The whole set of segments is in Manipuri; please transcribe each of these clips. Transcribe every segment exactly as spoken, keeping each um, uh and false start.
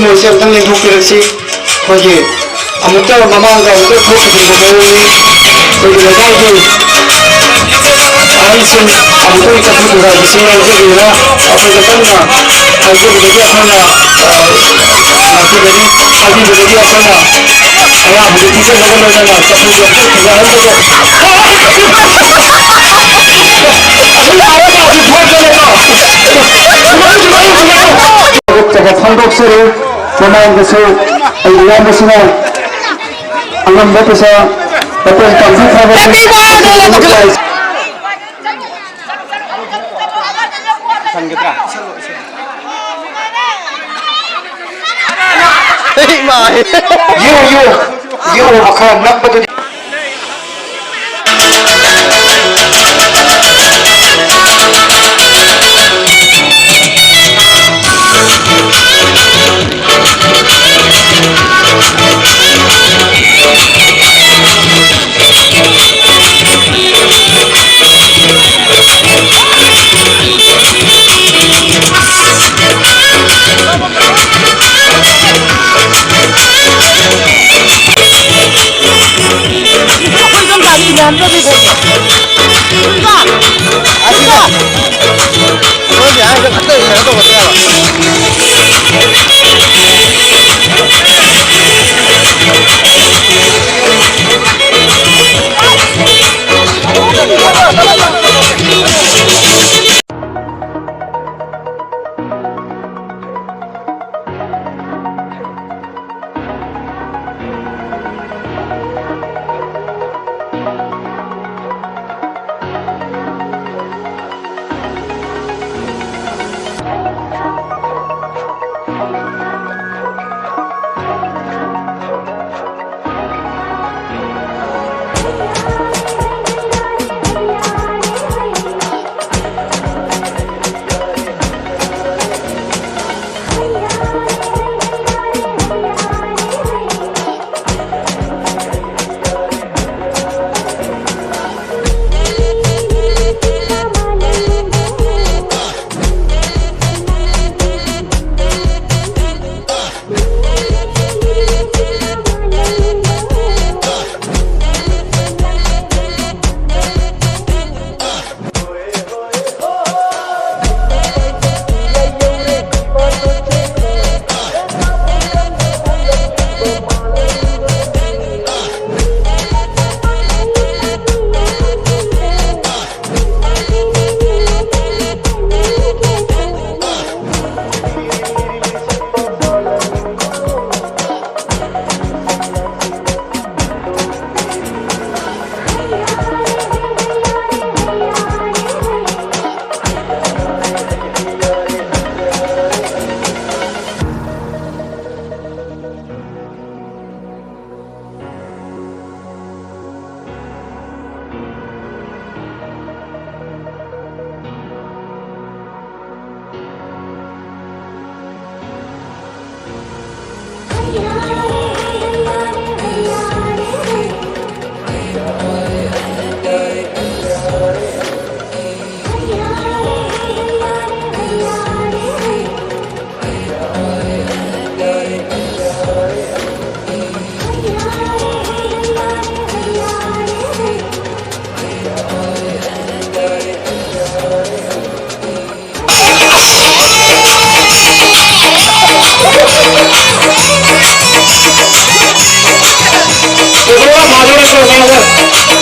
ꯃꯣꯏꯁꯦ ꯑꯝꯇꯪ ꯂꯦꯡꯊꯣꯛꯄꯤꯔꯁꯤ꯫ ꯑꯩꯈꯣꯏꯒꯤ ꯑꯃꯨꯛꯇ ꯃꯃꯥꯡꯗ ꯑꯃꯨꯛꯇ ꯊꯣꯛꯈꯤꯗ꯭ꯔꯤꯕ ꯃꯑꯣꯡꯅꯤ꯫ ꯑꯩꯈꯣꯏꯒꯤ ꯂꯩꯀꯥꯏꯒꯤ ꯑꯍꯜꯁꯤꯡ ꯑꯃꯨꯛꯇꯪ ꯆꯐꯨ ꯊꯨꯒꯥꯏꯕꯁꯤ ꯌꯥꯎꯖꯕꯤꯔ ꯑꯩꯈꯣꯏꯗ ꯀꯟꯅ ꯍꯥꯏꯖꯕꯗꯒꯤ ꯑꯩꯈꯣꯏꯅ, ꯑ, ꯉꯥꯛꯄꯤꯒꯅꯤ꯫ ꯍꯥꯏꯕꯤꯕꯗꯒꯤ ꯑꯩꯈꯣꯏꯅ ꯑꯌꯥꯝꯕꯗ ꯄꯤꯖꯅꯕ ꯂꯣꯏꯅꯅ ꯆꯐꯨꯁꯦ ꯑꯃꯨꯛꯇ ꯊꯨꯒꯥꯏꯍꯟꯕꯗ ꯊꯕꯛ ꯇꯧꯕ ꯐꯣꯡꯗꯣꯛꯆꯔꯤ꯫ ꯃꯃꯥꯡꯗꯁꯨ ꯑꯩ ꯏꯌꯥꯝꯕꯁꯤꯅ ꯑꯉꯝꯕ ꯄꯩꯁꯥ ꯃꯇꯦꯡ ꯄꯥꯡꯕꯤꯈ꯭ꯔꯕꯅꯤ꯫ ꯌꯦꯡꯉꯨ, ꯌꯦꯡꯉꯨ, ꯌꯦꯡꯉꯨꯕ ꯈꯔ ꯅꯛꯄꯗꯨꯗꯤ꯫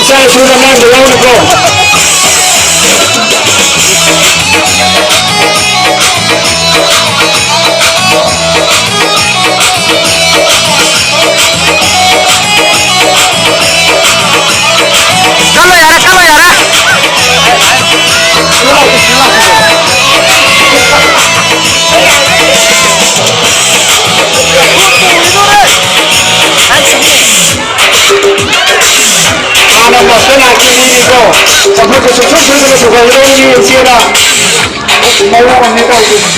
ꯏꯆꯥ ꯏꯁꯨ ꯅꯃꯥꯡꯗ ꯌꯥꯎꯅꯀꯣ꯫ ꯆꯠꯂꯣ ꯌꯥꯔꯦ, ꯆꯠꯂꯣ ꯌꯥꯔꯦ꯫ ꯍꯥꯟꯅ ꯃꯥꯁꯇꯔ ꯂꯥꯛꯈꯤꯕꯅꯤꯀꯣ꯫ ꯆꯝꯐꯨꯠꯇ ꯁꯨꯡꯁꯣꯏ ꯁꯣꯏꯗꯅ ꯄꯨꯈꯠꯂꯗꯧꯅꯤ ꯏꯆꯦꯅ꯫ ꯃꯑꯣꯡ ꯑꯃꯅꯦ ꯇꯧꯔꯤꯁꯦ꯫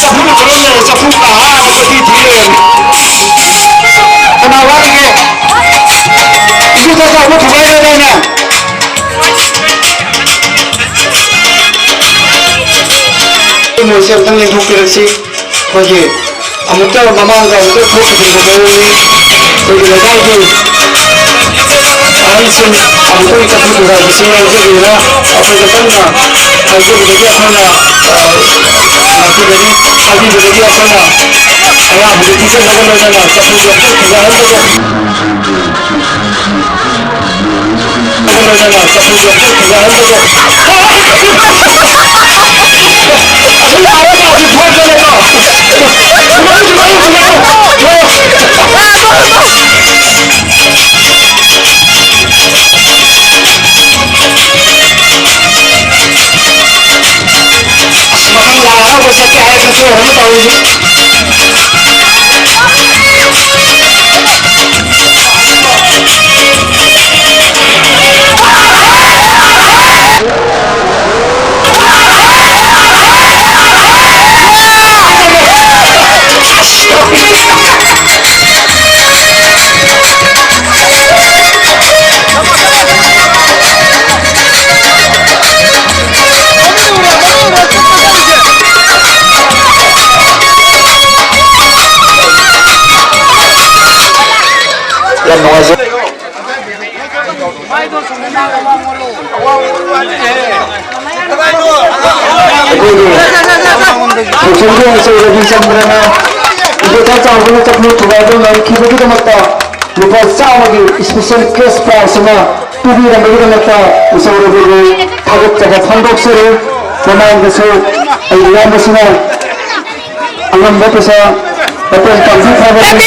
ꯆꯐꯨ ꯀꯔꯝ ꯂꯩꯔꯦ? ꯆꯐꯨ ꯀꯥ ꯍꯥ ꯀꯣꯏꯊꯤ ꯊꯤ ꯂꯩꯔꯝꯃꯤ꯫ ꯀꯅꯥ ꯋꯥꯠꯂꯤꯒꯦ? ꯏꯁꯨ ꯆꯥꯛ ꯆꯥꯕ ꯊꯨꯒꯥꯏꯔꯗꯥꯏꯅꯦ? ꯃꯣꯏꯁꯦ ꯑꯝꯇꯪ ꯂꯦꯡꯊꯣꯛꯄꯤꯔꯛꯁꯤ꯫ ꯑꯩꯈꯣꯏꯒꯤ ꯑꯃꯨꯛꯇ ꯃꯃꯥꯡꯗ ꯑꯃꯨꯛꯇ ꯊꯣꯛꯈꯤꯗ꯭ꯔꯤꯕ ꯃꯑꯣꯡꯅꯤ꯫ ꯑꯩꯈꯣꯏꯒꯤ ꯂꯩꯀꯥꯏꯒꯤ ꯑꯍꯜꯁꯤꯡ ꯑꯃꯨꯛꯇꯪ ꯆꯠꯊꯣꯛꯄꯤꯔꯛꯄꯁꯤ ꯌꯥꯎꯖꯕꯤꯔ ꯑꯩꯈꯣꯏꯗ ꯀꯟꯅ ꯍꯥꯏꯖꯕꯗꯒꯤ ꯑꯩꯈꯣꯏꯅ, ꯑ, ꯉꯥꯛꯄꯤꯕꯅꯤ꯫ ꯍꯥꯏꯕꯤꯕꯗꯒꯤ ꯑꯩꯈꯣꯏꯅ ꯑꯌꯥꯝꯕꯗ ꯄꯤꯖꯅꯕ ꯂꯣꯏꯅꯅ ꯆꯠꯊꯣꯛꯄꯤꯔꯛꯄ ꯐꯖꯍꯟꯕꯗ ꯃꯊꯪ ꯂꯥꯏ ꯍꯔꯥꯎꯕ ꯆꯠꯀꯦ ꯍꯥꯏꯔꯒꯁꯨ ꯌꯥꯝ ꯅꯨꯡꯉꯥꯏꯖꯩ꯫ ꯑꯩꯈꯣꯏꯒꯤ ꯃꯨꯁꯨꯝꯒꯤ ꯑꯆꯧꯕꯒꯤ ꯆꯪꯗꯅ ꯏꯕꯣꯆꯥ ꯆꯥꯎꯕꯅ ꯆꯠꯃꯤ ꯊꯨꯒꯥꯏꯕ ꯉꯝꯈꯤꯕꯒꯤꯗꯃꯛꯇ ꯂꯨꯄꯥ ꯆꯥꯝꯃꯒꯤ special cash prize ꯑꯃ ꯄꯤꯕꯤꯔꯝꯕꯒꯤꯗꯃꯛꯇ ꯏꯆꯧꯔꯕꯕꯨ ꯊꯥꯒꯠꯆꯕ ꯐꯣꯡꯗꯣꯛꯆꯔꯤ꯫ ꯃꯃꯥꯡꯗꯁꯨ ꯑꯩ ꯏꯌꯥꯝꯕꯁꯤꯅ ꯑꯉꯝꯕ ꯄꯩꯁꯥ ꯃꯇꯦꯡ ꯄꯥꯡꯕꯤꯈ꯭ꯔꯕꯅꯤ꯫